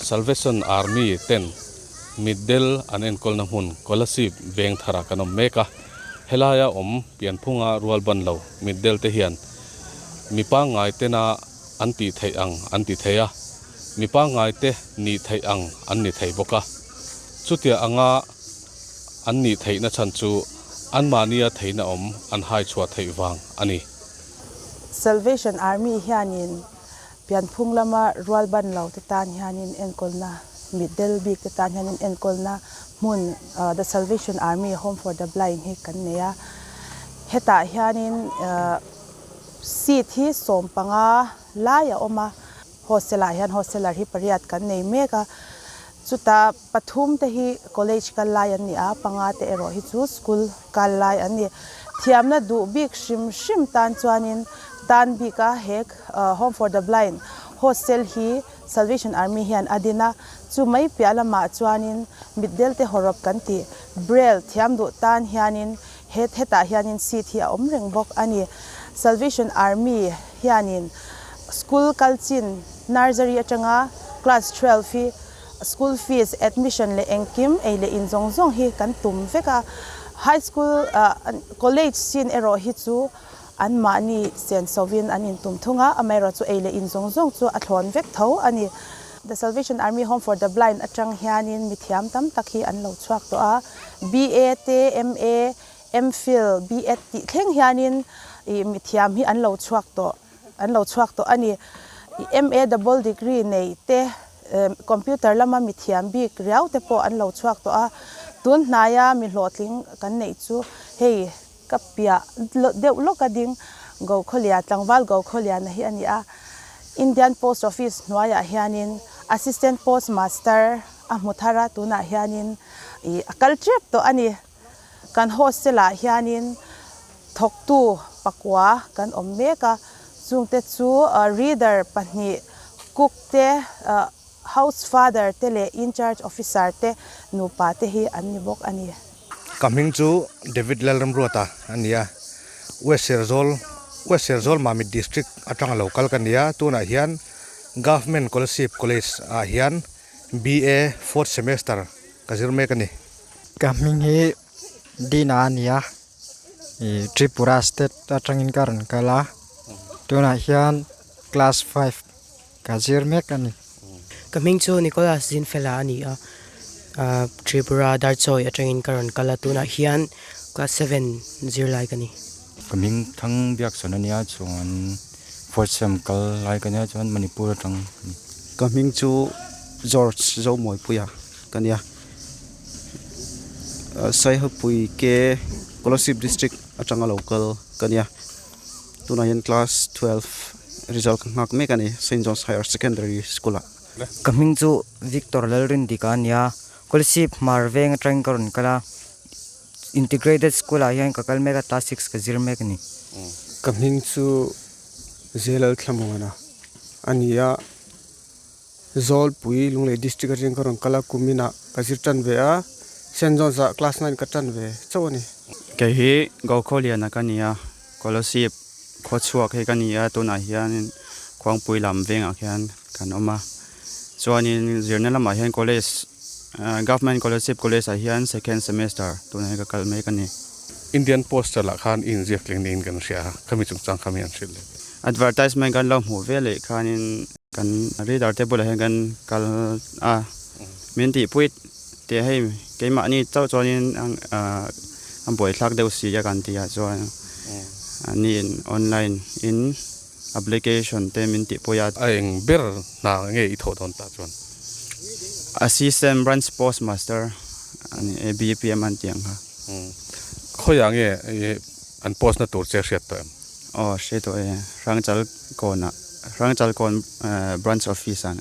Salvation Army ten mitdel an enkawlna hmun Kolasib veng tharah kan awm mek a, helaia awm pianphunga rual ban lo mitdel te hian mi pangngai tena an tih theih ang an ti thei a, mi pangngai te nih theih ang an ni thei bawk a. Chutia anga an nih theihna chhan chu anmahnia theihna awm an hai chhuah theih vang a ni. Salvation Army hianin Pianphung lama rual ban lo te tan hianin enkawlna, mitdel bik te tan hianin enkawlna hmun The Salvation Army Home for the Blind hi kan nei a. Hetah hianin seat hi 15 lai a awm a, hostel ah hian hosteler hi pariat kan nei mek a. Chuta pathum te hi college kal lai an ni a, panga te erawh hi chu school kal lai an ni. Thiamna duh bik hrim hrim tan chuanin tan bika he Home for the Blind hostel hi Salvation Army hian a din a, chu mai piah lamah chuanin mitdel te hawrawp kan tih Braille thiam duh tan hianin he hetah hianin seat hi a awm reng bawk a ni. Salvation Army hianin school kal chin nursery atanga class 12 hi School fees, admission leh engkim ei leh in zawng zawng hi kan tum vek a. High school, college chin erawh hi chu anmahni senso-in an intum thung a, amaherawhchu ei leh in zawng zawng chu a thlawn vek tho a ni. The Salvation Army Home for the Blind atang hianin mithiam tam tak hi an lo chhuak tawh a, BA te, MA, MPhil, BEd tih thleng hianin mithiam hi an lo chhuak tawh. An lo chhuak tawh a ni. MA double degree nei te, computer lama mi thiam bik riau te pawh an lo chhuak tawh a. Tun hnaia mi hlawhtling kan neih chu hei ka piah deuh lawk a ding Gokhawlia, tlangval Gokhawliana hi a ni a. Indian Post Office hnuaiah hianin Assistant Post Master a hmu thar a, tunah hianin a kal tep tawh a ni. Kan hostel ah hianin thawktu pakua kan awm mek a, chungte chu reader pahnih, cook te, house father te leh in charge officer te nupa te hi an ni bawk a ni. Ka hming chu David Lalramruata a ni a, West Serzawl, West Serzawl Mamit District atanga lo kal ka ni a, tunah hian Government Kolasib College ah hian BA fourth semester ka zir mek a ni. Ka hming hi Dina a ni a, ih Tripura state atangin ka rawn kal a, tunah hian class five ka zir mek a ni. Ka hming chu Nicholas Zinfela a ni a, ah Tripura Darchawi atangin ka rawn kal a, tunah hian class seven zirlai ka ni. Ka hming Thang Biaksawn a nia chuan fourth sem kal lai ka nia chuan Manipur atang a ni. Ka hming chu George Zomawipuia ka nia. Saihapui ke Kolasib district atanga lo kal ka nia. Tunah hian class 12 result ka nghak mek a ni Saint John's Higher Secondary School ah. Ka hming chu Victor Lalrindika a nia. Kolasib Hmar veng atangin ka rawn kal a. Integrated School ah hian ka kal mek a, class six ka zir mek a ni. Ka hming chu Zelal Thlamuana a ni a. Zawlpui Lunglei District atangin ka rawn kal a, kumin ah ka zir tan ve a, Saint John's ah class nine ka tan ve chauh a ni. Kei hi Gokhawliana ka ni a, Kolasib khawchhuak hi ka ni a, tunah hian Khuangpui lam vengah khian kan awm a, chuanin zirna lamah hian college Government Kolasib College ah hian second semester tunah hian ka kal mek a ni. Indian Postal ah khan i inziak tling niin kan hria a, khami chungchang kha mi an hrilh leh. Advertisement kan lo hmuh ve leh khanin kan reader te bulah hian kan kal a, min tihpui teh hei keimahni chauh chuanin a buaithlak deuh si a kan tih ah chuan ani in online in application te min tihpui a. A eng ber hna nge i thawh dawn tah chuan? Assistant Branch Post Master ani ABPM an tih ang kha. Khawiah nge an post na tur che hriat tawh em? Aw hre tawh e, Hrangchal kawnah, Hrangchal kawn branch office ah.